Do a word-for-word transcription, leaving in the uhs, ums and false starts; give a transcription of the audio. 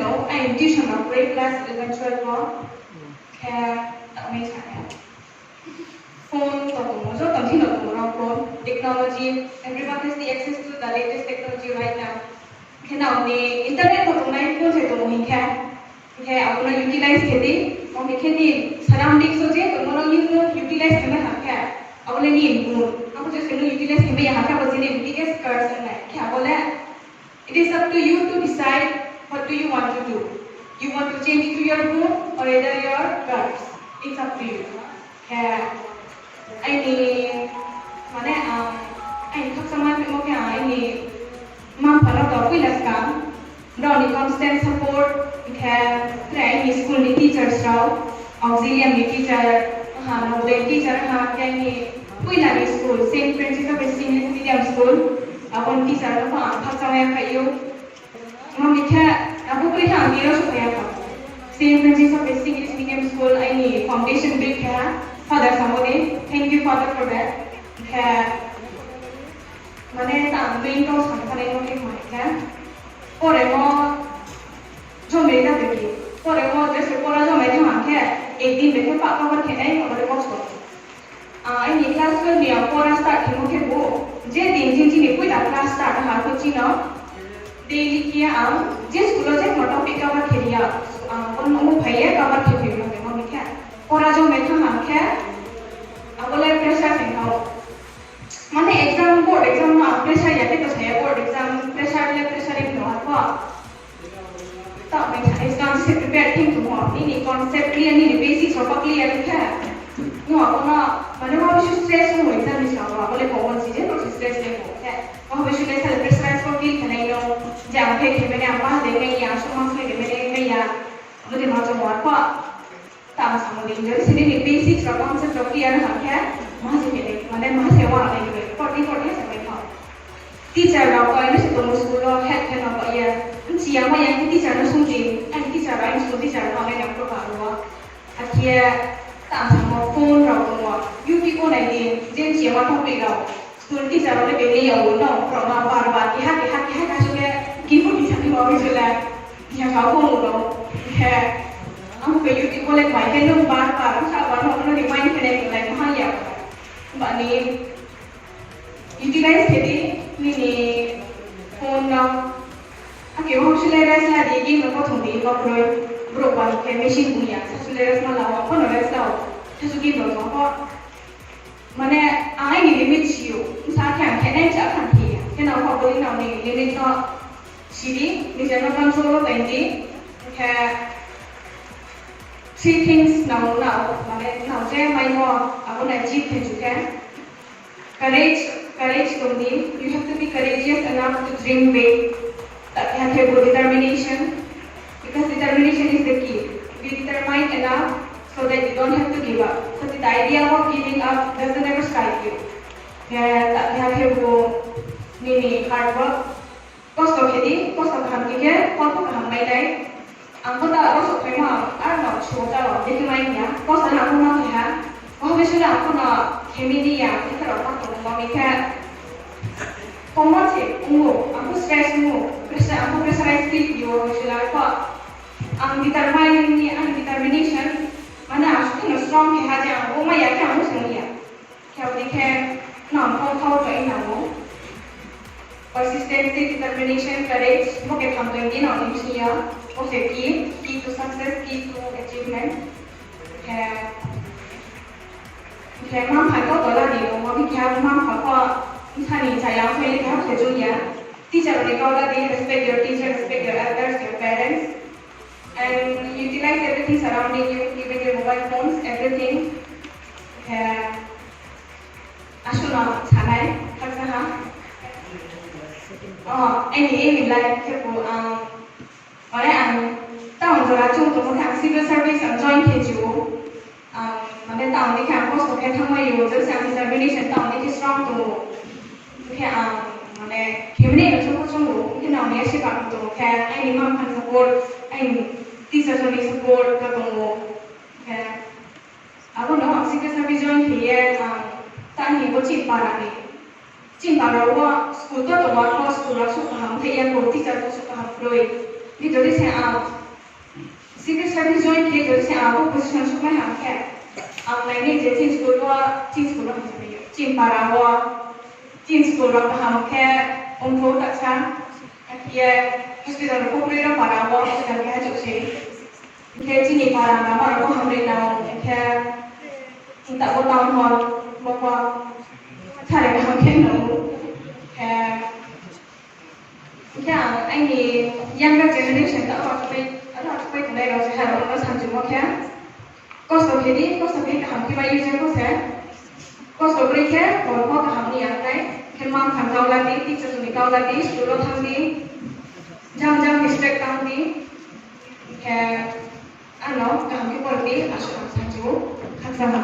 Aini tuition rao kroi class eleven, twelve wo. Khe, tangmai sa ya. Phone to tongmo, joto thing no tongmo rao phone, technology, everyone has the access to the latest technology right now. Khe nang ni internet to tongnai phone se tongmo hing khe, hing khe abo no utilize khe di, abo ni khe ni surroundings wo je tongmo rao ni no utilize khe mai ha khe, abo le ni gun. Abo je se no utilize khe mai ya ha khe, abo je ni biggest curse ong nai. Khe abo le It is up to you to decide what do you want to do. You want to change it to your good or either your curse. It's up to you. Khe, aini, mane, ang, aini khakchangma phimo khe ang aini mma-mpha no to poila skang, brao ni constant support, khe, tre aini school ni teachers rao, auxiliary ni teacher, ha, Navodaya ni teacher, ha, khe aini poila ni school, Saint Francis of Assisi English Medium School, abo ni teacher no pho ang khakchang ya phai ou. Mami khe, abo kroi khe ang tiro souhphai ya kha. Saint Francis of Assisi English Medium School, aini foundation build khe ha, Father Samodi. Thank you, Father, for that. Khe, mane, ta ang main kau sa thanai no khe hing khe, poremo jomai na de ki, poremo je se pora jomai thanng khe, ek din de khe pah cover khe nai, abo de kosto. Aini class twelve ni ang pora start khemo khe bo, je din chini, chini poila class start ha khe chini daily khe ang je school wo je topic cover khe ri ya, ang bo no phai ye cover khe phai ma khe, mami khe pora jomai thanng khe, abo le pressure se kau. Mane exam, board exam no pressure ya khe to sa ya, board exam pressure le pressure ong tong ha pho. Taoh bai sa exam se prepare khe tongmo, nini concept clear, nini basics rao pho clear khe. Nung abo no, mane, ma bisi stress ong exam ni sal wo, abo le common se, je no se stress le ong khe. Ma bisi le sal pressurize pho feel khe nai no, je ang fail khe mane ang pass de mai ya, soma soi de mai ya, abo de ma chong wa pho. Tang samo dei, jodi se nini basics rao, concept rao clear ha khe, maha se khe, mane maha se uanai khe, pori pori se mai thao. Teacher rao bai no se tongmo school wo help khe no bai ye. Bchi ya mai ya khe teacher no sung di, aini teacher rao, aini school teacher rao nai nang program wo. Akhe tang samo phone rao tongmo, YouTube wo nai di, je bchi ya ma topic rao. School teacher rao le bini yag wo no, rao no bar bar keha keha keha kha su khe, kipho kisa ni ma bai se le, keha kha phone rao, khe, ang pho YouTube wo le mai khe nung bar bar sa ba no, nung ni mind khe nai nai maha ya. Ba ni utilize khe di, nini phone no. Akhe wo su le rest la di, game no kothong di, ma kroi, brouh ba khe machine ong ya, sa su le rest ma la, wa phone no rest la, sa su game no tong pho. Mane, ang aini limit si ou, bsa khe ang khe nai bsa khe ang khe ya. Khe nang pho bo ni nang ni limit no si di, nije no control wo tong di, khe three things nang nao, mane nang je maimo, abo no achieve khe chu khe. Courage, courage tong di, you have to be courageous enough to dream big. Taoh keha khe bo determination, because determination is the key. Be determined enough so that you don't have to give up. So the idea of giving up doesn't ever strike you. Khe taoh keha khe bo nini hard work. Kosto khe di, kosto kaham khe khe, phol pho kaham mai nai. Ang pho ta kosto khe ma, aro no so ta rao, dei khe mai ya. Kosto no ang pho ma khe ha. Mo bisi le ang pho no khe mi ni ya, dei khe rao ma tong ma mi khe. Komo se ong ou, ang pho stress ong ou, pressure, ang pho pressurize feel khe ou, bisi le ang pho. Ang determine ni, ang determination, mane ang suh no strong khe ha je ang pho ma ya khe ang pho se ong ya. Khe abo dei khe nang pho thao tong nang ou. Persistency, determination, courage, bo khe tham tong di nang ni bsing yo. Bo khe key, key to success, key to achievement. Khe, khe mma-mpha kau tola di, bo khe mma-mpha pho bsa ni chaya ong phai khe ha khe jung ya. Teacher ni kau la di, respect your teacher, respect your elders, your parents. And utilize everything surrounding you, even your mobile phones, everything. Khe, asuh no sanai, khaksa ha. O, aini aim in life khe bo ang, ore ang town jora chung tongmo khe ang civil service ang join khe chu. Ang, mane town ni khe ang kosto khe thanngmai ou, just ang determination town ni khe strong tong ou. Khe ang, mane, khe mane no chung chung ou, khe nang ni se bak tong ou, khe aini mma-mpha ni support, aini teacher ni support ka tong ou. Khe, abo no ang civil service join khe ye, ang, tani bo chini para ni. Chini para wo school to tong wo, school rao suh kaham khe ya, teacher pho suh kaham kroi. Ni jodi se ang civil service join khe jodi se ang bo position sukmai ham khe, ang nai ni je chini school wo, chini school wo, chini para wo, chini school rao kaham khe ongthou taksa, akhe hospital rao pho kroi rao para wo hospital khe hachouh se. Hing khe chini para lama rao pho hamri nang, hing khe hing ta bo town hall, bo pho sare kaham khe nang ou. Hing khe ang aini younger generation ta aro chupai, aro chupai tongnai rao se ha rao no samchumo khe, kosto khe di, kosto khe kaham khe mai ye je pho se. Kosto kroi khe, bor pho kaham ni ya tai. Khe mma-mpha ni kau la di, teacher ni kau la di, school wo thanng di, jang jang respect tang di. Khe ano kaham khe por di, asuh ang samchu ou, khakchang ha.